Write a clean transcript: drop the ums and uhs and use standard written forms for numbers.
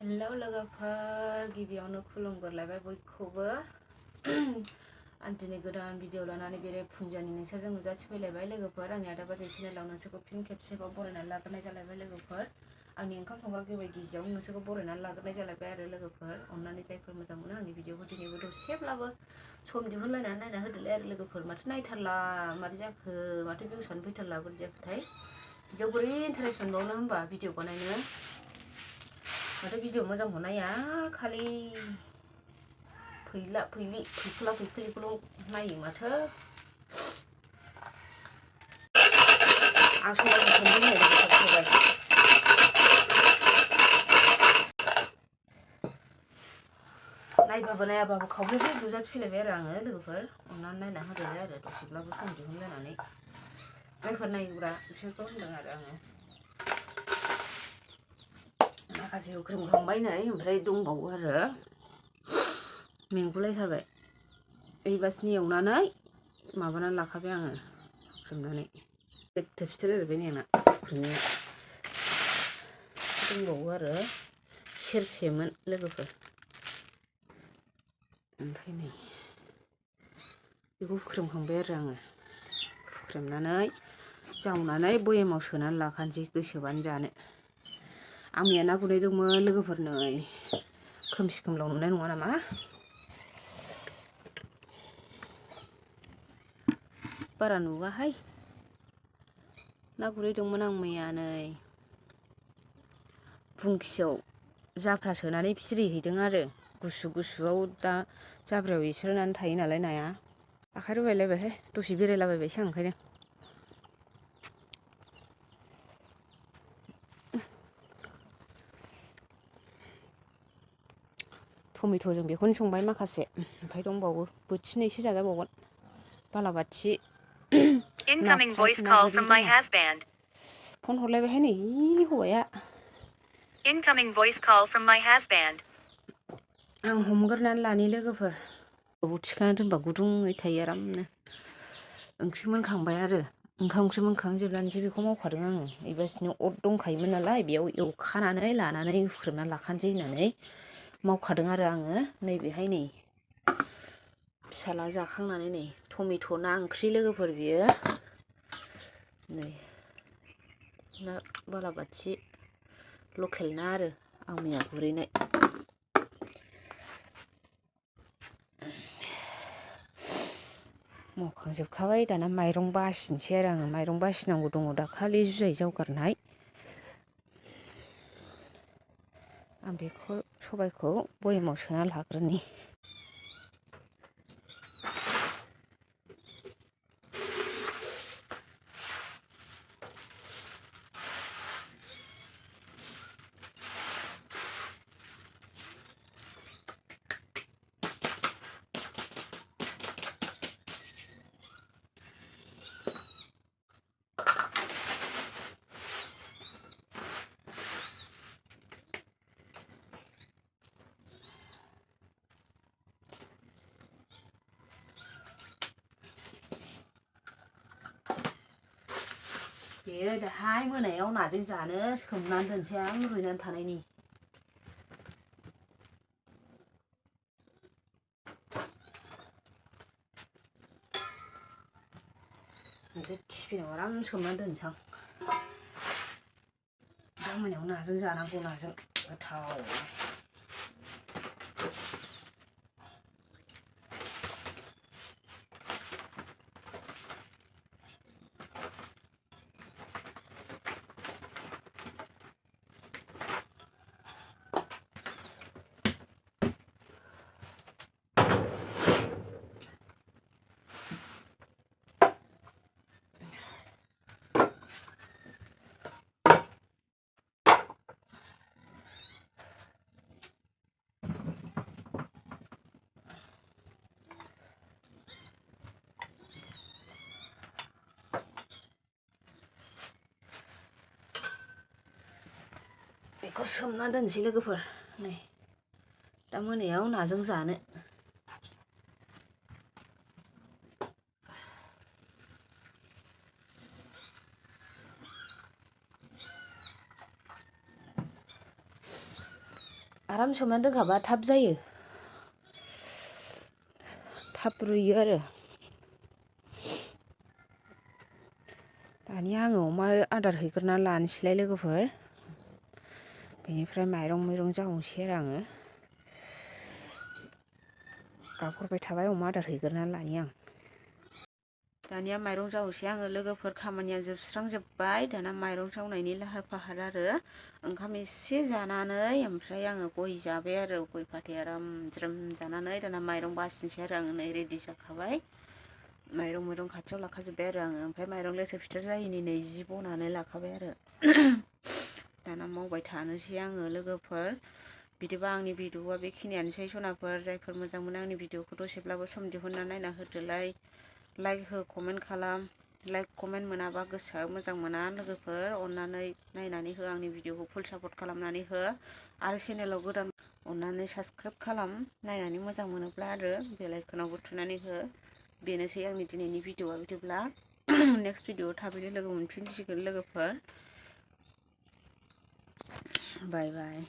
Hello लोगोफोर गिबियावनो खुलुमग्रोलायबाय बयखौबो आं दिनै गोदान भिडिअ लानानै बेरे फुंजानि नोंसोरजों नुजाथिफैलायबाय लोगोफोर आंनि आदा बाजै चेनेलाव नोंसोरखौ फिन खेबसेबाव बरायनानै लाग्रोनाय जालायबाय लोगोफोर आंनि ओंखाम संग्रा गेबाय गिजियाव नोंसोरखौ बरायनानै लाग्रोनाय जालायबाय आरो लोगोफोर अननानै जायफोर मोजां मोनो आंनि भिडिअखौ दिनैबो दसेब्लाबो सम दिहुनलायनानै नायना होदोलाय आरो लोगोफोर माथो नायथारला मारै जाखो माथो भिउसानो फैथारला बोरै जाखोथाय बिदियाव बोरै इन्टारेस्ट मोनबावनो होमबा भिडिअ बानायनो माथो भिडिअ मोजांखौ नाया खालि फैला फैलि फैखुला फैखुलिखौल' नायो माथो आं सबाइखौ संदों सबाइ नायबाबो नायाबाबो खावब्रेब्रे नुजाथिफैलायबाय आरो आङो लोगोफोर अननानै नायना होदोलाय आरो दसेब्लाबो सम दिहुनलायनानै जायफोर नायग्रा बिसोरखौ होनदों आरो आङो माखासे होख्रेमखांबाय नै ओमफ्राय दंबावो आरो मेंगुलायथारबाय ओइबासिनो एवनानै माबानानै लाखाबाय आङो हुख्रेमनानै फिथर फिथर ओरैबाय नै आंना हुख्रेमनाया दंबावो आरो सेरसेमोन लोगोफोर ओमफ्राय नै बेखौ हुख्रेमखांबाय आरो आङो हुख्रेमनानै जावनानै बयेमाव सोनानै लाखानोसै गोसोबानो जानो आं मैया ना गुरनाय दंमोन लोगोफोर नै खोमसि खोमलाव नुनाय नङा नामा बारा नुवाहाय ना गुरहैदोंमोन आं मैया नै बुंखियाव जाफ्रा सोनानै फिरिहैदों आरो गुसु गुसुआव दा जाब्रायाव एस्रोनानै थायो नालाय नाया आखाइ रुबायलायबायहाय दसे बेरायलाबायबायसो आं ओंखायनो टमेट'जों बेखौनो संबाय माखासे ओमफ्राय दंबावो बोथिनैसो जाजाबावगोन बालाबाथि नास्राय ना गोरि दङ फन हरलायबायहाय नै हौवाया आं हमग्रोनानै लानि लोगोफोर थिखांना दोनबा गुदुङै थायो आरामनो ओंख्रि मोनखांबाय आरो ओंखाम ओंख्रि मोनखांजोबनानैसो बेखौ मावखादों आङो एबासिनो अर दंखायोमोन नालाय बेयाव एवखानानै लानानै हुख्रेमनानै लाखानोसै होननानै मावखादों आरो आङो नैबेहाय नै फिसाला जाखांनानै नै टमेट' ना ओंख्रि लोगोफोर बियो नै ना बालाबाथि लकेल ना आरो आं मैया गुरहैनाय मावखांजोबखाबाय दाना माइरं बासिनोसै आरो आङो माइरं बासिनांगौ दङ दाखालि जुजाय जावगारनाय आं बेखौ सबाइखौ बयेमाव सोना लाग्रोनि दे दाहाय मोनायाव नाजों जानो सोमनानै दोनसै आं रुइनानै थानायनि ओमफ्राय टिफिनाव आराम सोमनानै दोनसै आं दा मोनायाव नाजों जानांगौ नाजों गोथाव बेखौ सोमना दोनसै लोगोफोर नै दा मोनायाव नाजों जानो आराम सोमनानै दोनखाबा थाब जायो, थाब रुइयो आरो। दानिया आङो अमा आदार हैग्रोना लानोसैलाय लोगोफोर, बेनिफ्राय माइरं जावनोसै आरो आङो। गाबहरबाय थाबाय, अमा आदार हैग्रोना लानि आं। दानिया माइरं जावसै आङो लोगोफोर, खामानिया जोबस्रांजोब्बाय। दाना माइरं जावनायनि लाहार फाहार आरो ओंखाम एसे जानानै ओमफ्राय आङो गय जाबाय आरो, गय फाथै आराम ज्रोम जानानै दाना माइरं बासिनोसै आरो आङो। नै रेडि जाखाबाय, माइरं खाथियाव लाखाजोब्बाय आरो आङो। ओमफ्राय माइरं लेथेर फेथेर जायैनि नै जि बनानै लाखाबाय आरो। दाना मावबाय थानोसै आङो लोगोफोर। बिदिबा आंनि भिडिअआ बेखिनियानोसै सनाफोर। जायफोर मोजां मोनो आंनि भिडिअखौ दसेब्लाबो सम दिहुनना नायना होदोलाय। लाइक हो, कमेन्ट खालाम। लाइक कमेन्ट मोनाबा गोसोआ मोजां मोना लोगोफोर। अननानै नायनानै हो, आंनि भिडिअखौ फुल सापर्ट खालामनानै हो। आरो चेनेलाव गोदान अननानै साबसक्राइब खालाम, नायनानै मोजां मोनोब्ला आरो बेल आइकनावबो थुनानै हो। बेनोसै आंनि दिनैनि भिडिअआ। बिदिब्ला नेक्स्ट भिडिअआव थाबैनो लोगो मोनफिनसिगोन लोगोफोर। बाय बाय।